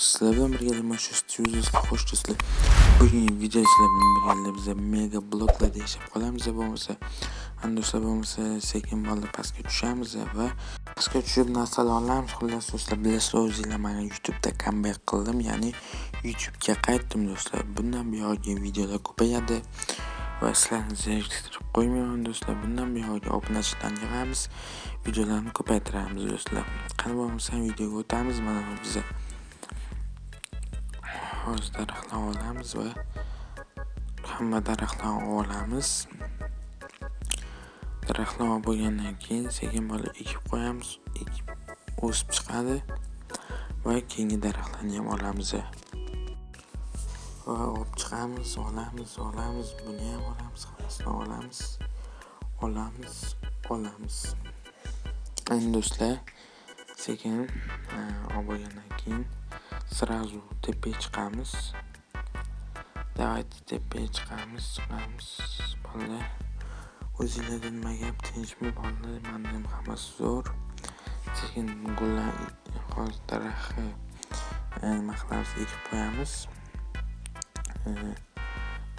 Sizlar bilan birgalikda mana shu do'stlar, xo'sh do'stlar. Bugungi video sizlar bilan birgalikda biz mega bloklarda yashab qolamiz, bo'lmasa, do'stlar, bo'lmasa sekin bo'lib pastga tushamiz va pastga tushib narsalar olamiz. Xullas do'stlar, bilasizlar o'zinglar, mana YouTube'da comeback qildim, ya'ni YouTube'ga qaytdim do'stlar. Bundan buyog'iga videolar ko'payadi va sizlarni zeriktirib qo'ymayman do'stlar. Bundan buyog'iga obunachilarni yig'amiz, videolarni ko'paytiramiz do'stlar. Qani bo'lmasa videoga o'tamiz. Mana biza hozir daraxtlarni olamiz va hamma daraxtlarni olamiz. Daraxtlar olib bo'lgandan keyin sekin bo'lib ekib qo'yamiz, ekib o'sib chiqadi va keyingi daraxtlarni ham olamiz. Va olib chiqamiz, olamiz, olamiz, buni ham olamiz, hammasini olamiz, olamiz, olamiz. Endi do'stlar, sekin olib bo'lgandan keyin сразу tepaga chiqamiz. Давайте tepaga chiqamiz, chiqamiz bolalar. O'zinglarda nima gap, tinchmi bolalar? Menda ham hammasi zo'r. Sekin gullar hozir daraxtni nima qilamiz, ekib qo'yamiz.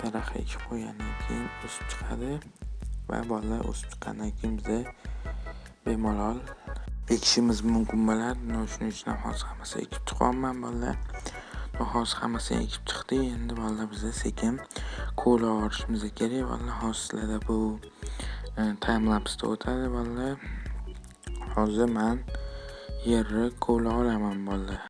Daraxt ekib qo'ygandan keyin o'sib chiqadi va bolalar o'sib chiqqandan keyin biza bemalol ekishimiz mumkin bo'ladi. Shuning uchun ham hozir hammasini ekib chiqyapman bolalar. Hozir hammasini ekib chiqdik. Endi bolalar biza sekin ko'la olishimiz kerak bolalar. Hozir sizlarda bu timelapse'da o'tadi bolalar. Hozir men yerni ko'la olaman bolalar.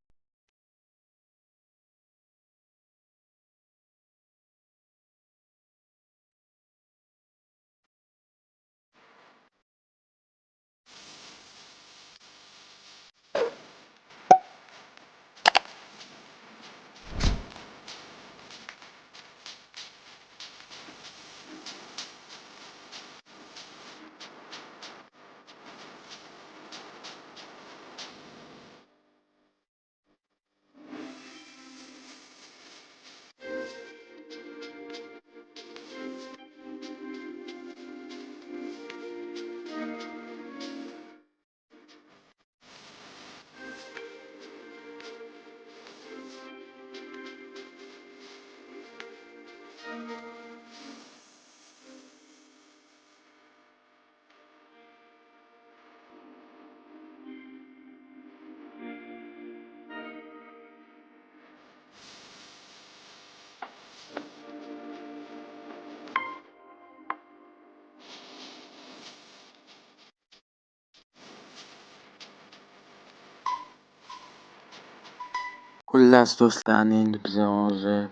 Xullas do'stlar, endi biz hozir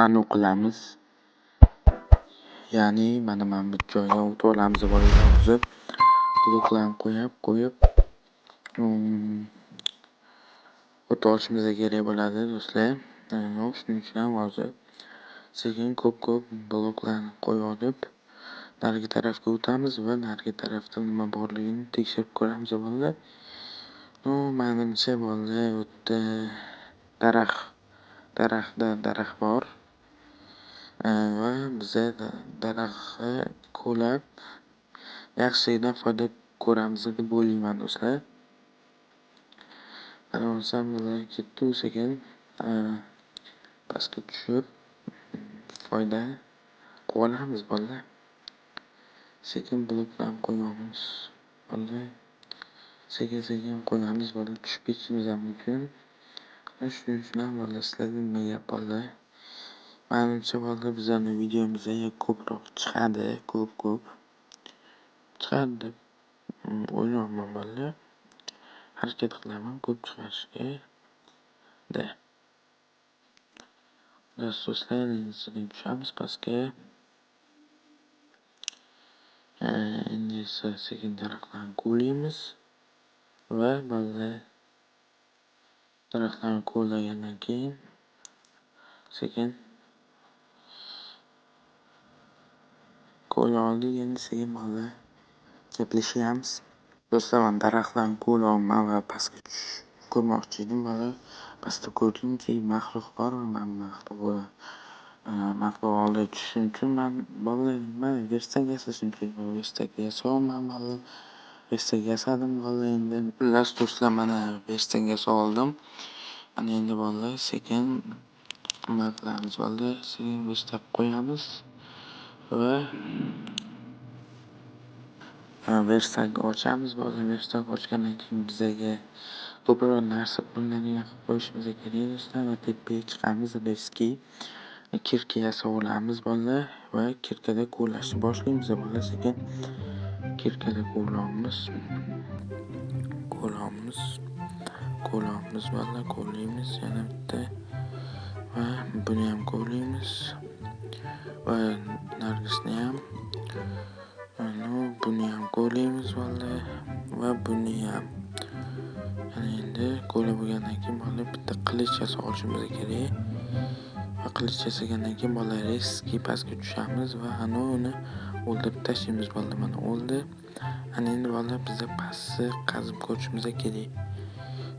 anu qilamiz. Ya'ni mana bu joydan o'tib olamiz bolalar hozir. Bloklarni qo'yib o'tib olishimiz kerak bo'ladi do'stlar. Shuning uchun ham hozir sekin ko'p-ko'p bloklarni qo'yib olib, narigi tarafga o'tamiz va narigi tarafda nima borligini tekshirib ko'ramiz bolalar. Manimcha bolalar, u yerda daraxt bor va biza daraxtni ko'lab yaxshisidan foyda ko'ramiz deb o'ylayman do'stlar. Ana bo'lsam bular ketdi, sekin pastga tushib foyda qilib bolalar. Sekin bloklarni qo'yamiz bolalar. Sekin-sekin qo'yamiz bolalar, tushib ketishimiz ham mumkin. Shuning uchun ham bolalar, sizlarda nima gap bolalar? Manimcha bolalar, bizlarning videomizda ko'proq chiqadi, ko'p-ko'p chiqadi deb o'ylayapman bolalar. Harakat qilaman ko'p chiqarishga. Da. Do'stlar, endi tushamiz pastga. Endi esa sekin daraxtlarni ko'laymiz va bolalar daraxtlarni ko'lagandan keyin sekin ko'la oldik. Endi sekin bolalar gaplashyapmiz. Do'stlar, men daraxtlarni ko'layapman va pastga tushib ko'rmoqchi edim bolalar. Pastda ko'rdimki, maxluq bor va men maxluq oldiga tushishim uchun men bolalar nima vertak yasashim kerak. Vertak yasayapman bolalar. Vertak yasadim bolalar endi. Xullas do'stlar, mana vertak yasab oldim. Ana endi, bolalar, sekin nima qilamiz, bolalar? Sekin верстак qo'yamiz va верстак ochamiz, bolalar. Верстак ochgandan keyin bizaga ko'proq narsa ko'rinadigan qilib qo'yishimiz kerak, do'stlar, va tepaga chiqamiz, резкий кирка yasab olamiz, bolalar, va кирка da kovlashni boshlaymiz, bolalar. Sekin кирка da kovlaymiz, kovlaymiz, kovlaymiz, bolalar, kovlaymiz yana bitta va buni ham kovlaymiz va narigisini ham, ну, buni ham kovlaymiz, bolalar, va buni ham. Ana endi kovlab bo'lgandan keyin, bolalar, bitta qilich yasab olishimiz kerak va qilich yasagandan keyin, bolalar, резкий pastga tushamiz va uni o'ldirib tashlaymiz, bolalar. Mana, o'ldi. Ana endi, bolalar, biza pastni qazib ko'rishimiz kerak.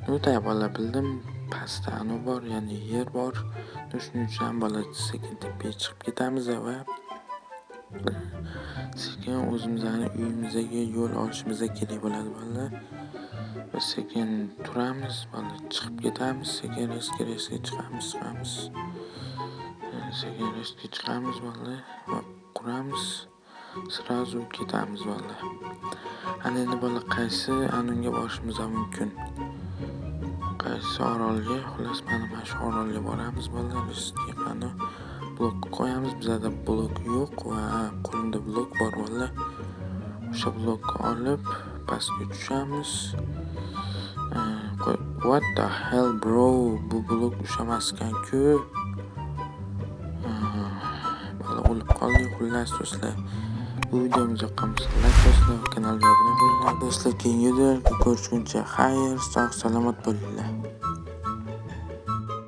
Ну да, bolalar, bildim, pastda anavi bor, ya'ni yer bor. Shuning uchun ham, bolalar, sekin tepaga chiqib ketamiz va sekin o'zimizni uyimizga yo'l olishimiz kerak bo'ladi, bolalar. Va sekin turamiz, bolalar, chiqib ketamiz, sekin резкий, резкий chiqamiz, chiqamiz, sekin резкий chiqamiz, bolalar, va quramiz, сразу ketamiz, bolalar. Ana endi, bolalar, qaysi anunga borishimiz mumkin, qaysi orolga? Xullas, mana shu orolga boramiz, bolalar. Резкий qani, blok qo'yamiz. Bizada blok yo'q va qo'limda blok bor, bolalar. O'sha blokni olib pastga tushamiz. What the hell, bro? Bu blok ushlamaskan-ku, bola. O'lib qoldik. Xullas, do'stlar, bu videomiz yoqqan bo'lsa, layk bosinglar, kanalga obuna bo'linglar, do'stlar. Keyingi videolarda ko'rishguncha xayr, sog' salomat bo'linglar.